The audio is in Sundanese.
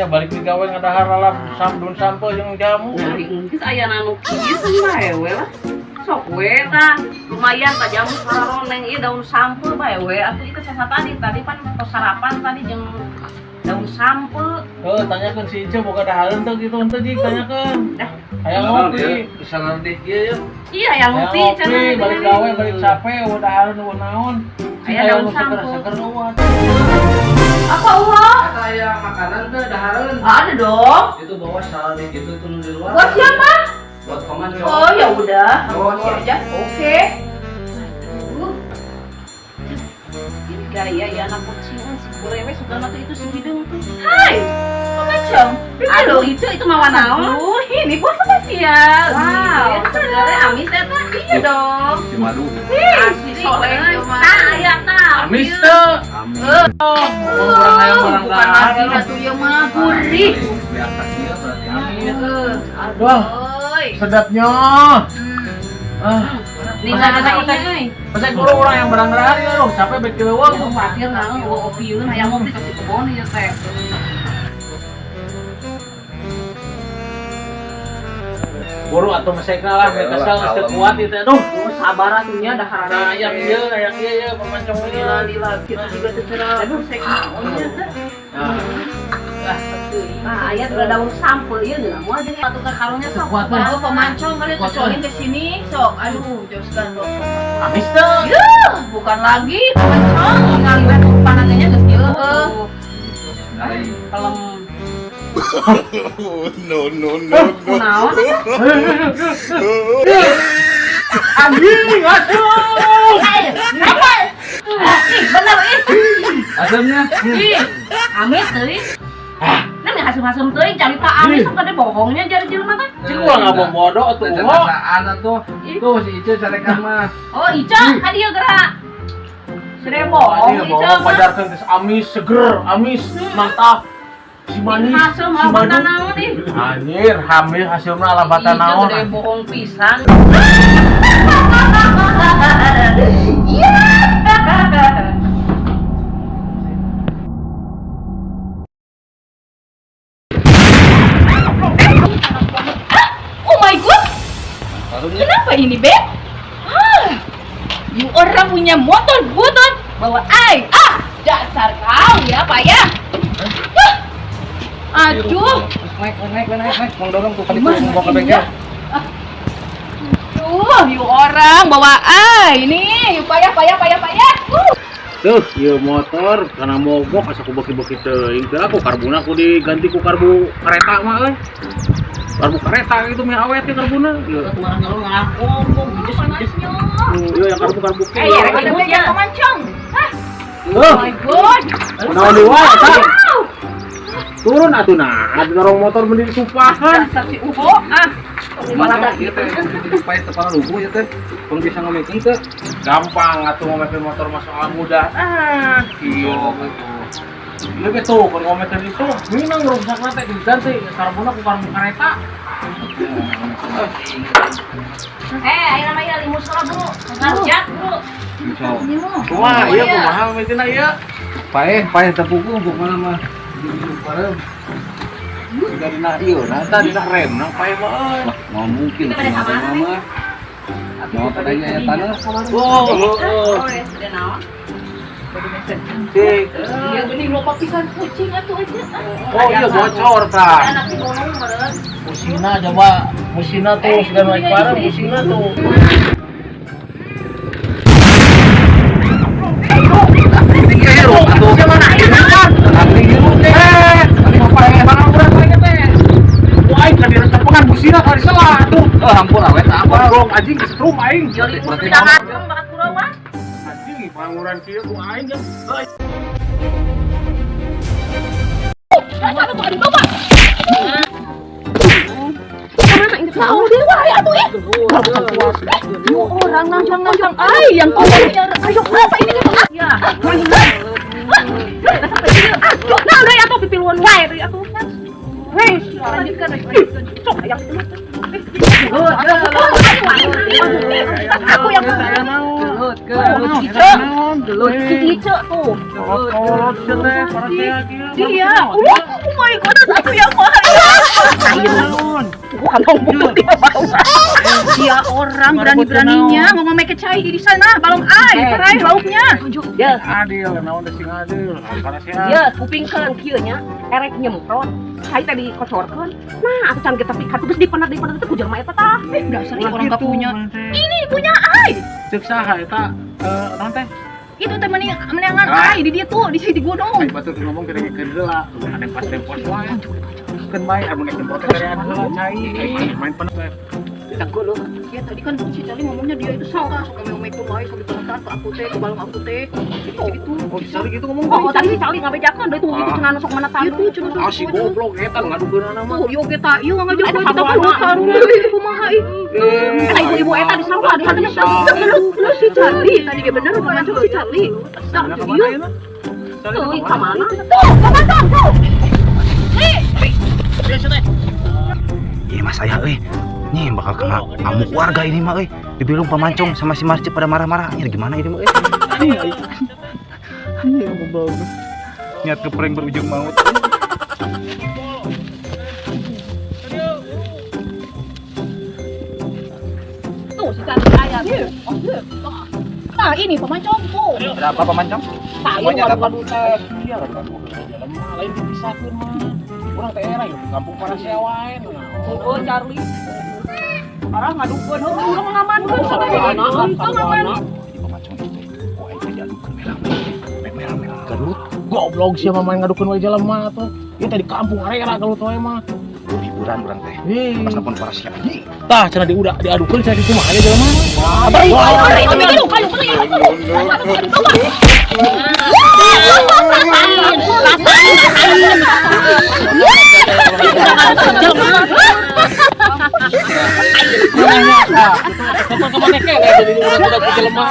Nya balik di gawe ngadahar lalap samdun sampeu jeung jamu. Geus aya nu kieu bae we lah. Sok we tah, lumayan tah jamu saroneng ieu daun sampeu bae we atuh ieu sasa tadi tadi pan tos sarapan tadi jeung daun sampeu. Heuh, tanyakeun si Ice boga dahareun teu kitu henteu Jik, tanyakeun. Hayang ngopi. Bisa di kieu ya. Iya, hayang ngopi cenah. Balik gawe balik capek eueuh dahareun eueuh naon. Aya daun sampeu. Seger eueuh. Apa ulah? Eta aya makanan teu dahareun. Ada dong. Itu bawa salad gitu tuh di luar. Buat siapa? Buat paman. Oh ya udah, bawa aja. Oke. Aduh. Ini gaya ya anak kecil si burewe suka tuh itu si hidung tuh. Hai, macam. Aduh, itu mawa naon? Aduh, ini buat spesial. Wow, sebenarnya amis eta. Iya dong. Si madu. Asli soleh tah aya tah. Amis teu. Amis. Urang hayang barang bukan lagi atuh ieu mah gurih. Biasa kieu berarti amis. Wah. Sedapnya. Ah. Nih ada ini. Pasal guru orang yang barang dahar ya loh, capek baik di leuweung. Khawatir naon eueuh opieun hayang ngopi ke kebon ieu teh. Buru atuh mesekna lah, mereka kesel geus teu kuat ieu teh. Aduh, sabar atuh nya dahar aya ieu, aya ieu ya pemancong ieu. Lila kitu juga teu cerah. Aduh, sek naon ieu teh. Nah, aya udah daun sampeu ieu geuna moal jeung atuh ka karunya sok. Bawa pemancong kali cocolin ke sini, sok. Aduh, joskan sok. Amis teu. Yuh, bukan lagi pemancong, ningali we panannya geus kieu. Heeh. Pelem. No no no no. Naon? Anjing, aduh. Apa? Ih, bener ih. Asemnya. Ih, amis teuing. Nah, hasem-hasem teuing carita amis sok gede bohongnya jari jelema teh. Cing ulah ngabong bodoh atuh. Rasaan atuh. Tuh si Ice carekan mah. Oh, Ice ka dieu geura. Sere bohong Ice mah. Pajarkeun geus amis seger, amis mantap. Si manis, hasil si madu. Naon ih. Anjir, hamil hasilna alabatan naon. Ice gede bohong pisan. Iya. Oh my god. Kenapa ini, Beb? Ah, you orang punya motor butut bawa ai. Ah, dasar kau ya, Pak ya. Ah, aduh. Naik, naik, naik, naik. Mau dorong tuh kali tuh mau ke bengkel. Aduh, you orang bawa ai ini, you payah, payah, payah, payah. Tuh, ieu motor karena mogok asa ku beuki-beuki teuing. Teu aku karbuna ku diganti ku karbu kereta mah euy. Karbu kereta gitu meh awet ya karbuna. Ieu. Ieu yang karbu-karbu. Eh, ya rek ada pemancong. Hah? Oh my god. Naon deui wae eta? Turun atuh nah, ada dorong motor mending sumpahan. Dasar si Uho ah. Malah ieu teh supaya teu paralubuh ieu teh. Pang bisa ngomekeun teu? Gampang atuh ngomekeun motor mah soal mudah. Ah, kieu. Ieu ge tuh keur ngomekeun itu, minang rusakna teh diganti karbuna ku karbu kareta. Eh, ayeuna mah ieu limus heula, Bro. Ngarujak, Bro. Wah, ieu kumaha mimitina ieu? Paeh, paeh teu puguh pokona mah. Parem. Udah dina ieu, nah tah dina rem nang paeh mah euy. Mau mungkin kumaha mah. Mau tadanya aya tanah. Oh, heeh. Sudah naon? Cik. Iya bening loba pisan kucing atuh aja. Oh iya bocor tah. Anak di gunung meureun. Musina coba, musina tuh sudah naik parah musina tuh. Hampura we tah apa? Goblok anjing kesetrum aing. Yo limus teh ngaceng bakat kurawa. Anjing panguran kieu ku aing geus. Dasar bukan dibawa. Mana ini tahu dia wae atuh ih. You orang nangkang-nangkang ai yang kau ayo apa ini Ya. Aduh, nah udah atuh pipiluan wae deui atuh. Hei, Lanjutkan, lanjutkan. Sok hayang Aku yang Gelut, gelut si Ice. Gelut si Ice tuh. Kolot sia teh parasea kieu. Dia. Oh my god, aku yang mahal. Naon? Bukan ngomong dia bawa. Dia orang berani-beraninya mau ngomong cai di sana, balong ai, perai lauknya. Ya, Adil, naon teh sing adil. Parasea. ya kupingkeun kieu nya, erek nyemprot. Cai tadi dikocorkeun. Nah, atuh can kita pikat geus dipenat-dipenat teh ku jelema eta tah. Dasar nih orang gak punya. Ini punya ai. Ceuk saha eta? Naon teh? Itu teh mending menangan ai di dia tuh di sini di gunung. Ai batur ngomong kira keur heula, ada pas tempos wae. Keun bae amun nek tempos teh karean heula cai. Ai main penat teh. Gelut. Ya tadi kan si Cali ngomongnya dia itu salah, suka ngomong wae sok dipenatan ke aku teh, ke balong aku teh. Gitu gitu. Oh, si Cali gitu ngomong. Oh, tadi si Cali ngabejakeun deui tuh gitu cenah sok mana tanu. Itu cenah Ah si goblok eta ngadukeunana mah. Tuh, yo kita, ieu ngajak Eta kita sabuana. keluar deui kumaha ih. Eta ibu-ibu eta di sarua di hantu Bener, bener si Cali tadi dia bener ngajak si Cali. Tah, iya. Teuing ka mana? Tuh, pemantau tuh. Ini mah saya euy. Nih bakal kena amuk warga ini mah euy. Dibilung pemancong sama si Marce pada marah-marah. Anjir gimana ini mah euy. Anjir goblok. Niat keprank berujung maut. Tuh si Cali aya tuh. Nah, ini pemancong tuh. Ada apa pemancong? Tah, ieu Semuanya dapat. ngadu-ngadu teh. Iya, jelema lain dipisahkeun mah. Urang teh era di kampung parasea wae. Oh, Charlie. Arah ngadukeun heuh urang ngamankeun. Sabuana. Di pemancong itu teh. Ku aing teh diadukeun merah-merah gelut. Goblok sia mah main ngadukeun wae jelema tuh. Ieu teh di kampung arera gelut wae mah. Hiburan urang teh. Hih. Pas nelpon para siapa? Tah cenah diudak diadukeun cenah kumaha aya jelema. Beri, Wah. beri, itu bikin kayu, beri, Kapan-kapan jadi urang udah jelema.